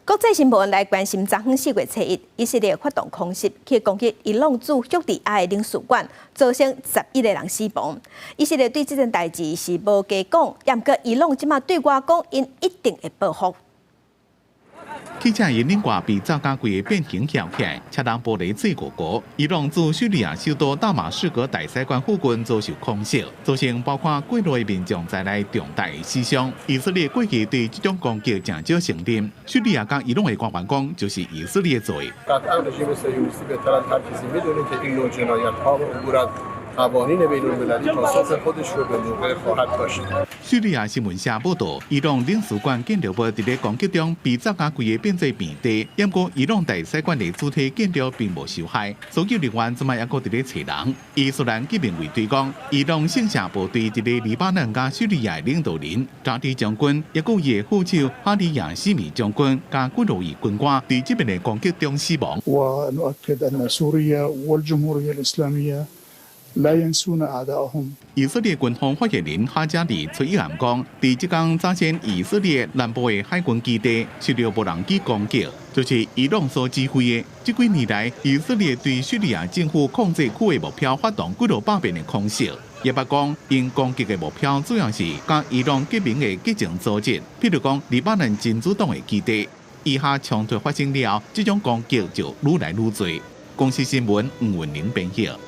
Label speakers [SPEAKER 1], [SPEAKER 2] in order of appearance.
[SPEAKER 1] 國際新聞來關心，昨昏4月初1，以色列發動空襲，去攻擊伊朗駐敘利亞的領事館，造成11個人死亡。以色列對這件代誌是無加講，毋過伊朗這馬對外講，𪜶一定會報復。
[SPEAKER 2] 汽車引擎蓋被炸甲規个變形翹起來，車窗玻璃碎糊糊。伊朗駐敘利亞首都大馬士革大使館附近遭受空襲，造成包括幾落民眾在內重大的死傷。以色列過去對這種攻擊誠少承認。敘利亞佮伊朗的官員講，就是以色列做的。
[SPEAKER 3] قطعا رژیم صهیونیستی بهتر از هر کسی میدونه که این نوع جنایت‌ها و عبور از قوانین بین المللی پاسخ خودش رو به موقع خواهد داشت.
[SPEAKER 2] 敘利亞新聞社報道，伊朗領事館建築物佇咧攻擊中被炸甲規个變做平地，毋過伊朗大使館的主體建築並無受害。搜救人員這擺猶閣佇咧揣人。伊斯蘭革命衛隊講，伊朗聖戰部隊佇咧黎巴嫩佮敘利亞領導人扎迪將軍，抑閣伊的副手哈里亞西米將軍佮幾落位軍官，佇這遍的攻擊中死亡。
[SPEAKER 4] ونؤكد أن سوريا والجمهورية الإسلامية لا ينسون أعداءهم.
[SPEAKER 2] 以色列軍方發言人哈加里初一暗講，佇這工早先以色列南部的海軍基地受到無人機攻擊，就是伊朗所指揮的。這幾年來，以色列對敘利亞政府控制區的目標發動幾落百遍的空襲。也捌講，𪜶攻擊的目標主要是佮伊朗結盟的激進組織，譬如講黎巴嫩真主黨的基地。以哈衝突發生了後，這種攻擊就愈來愈濟。公視新聞吳文玲編譯。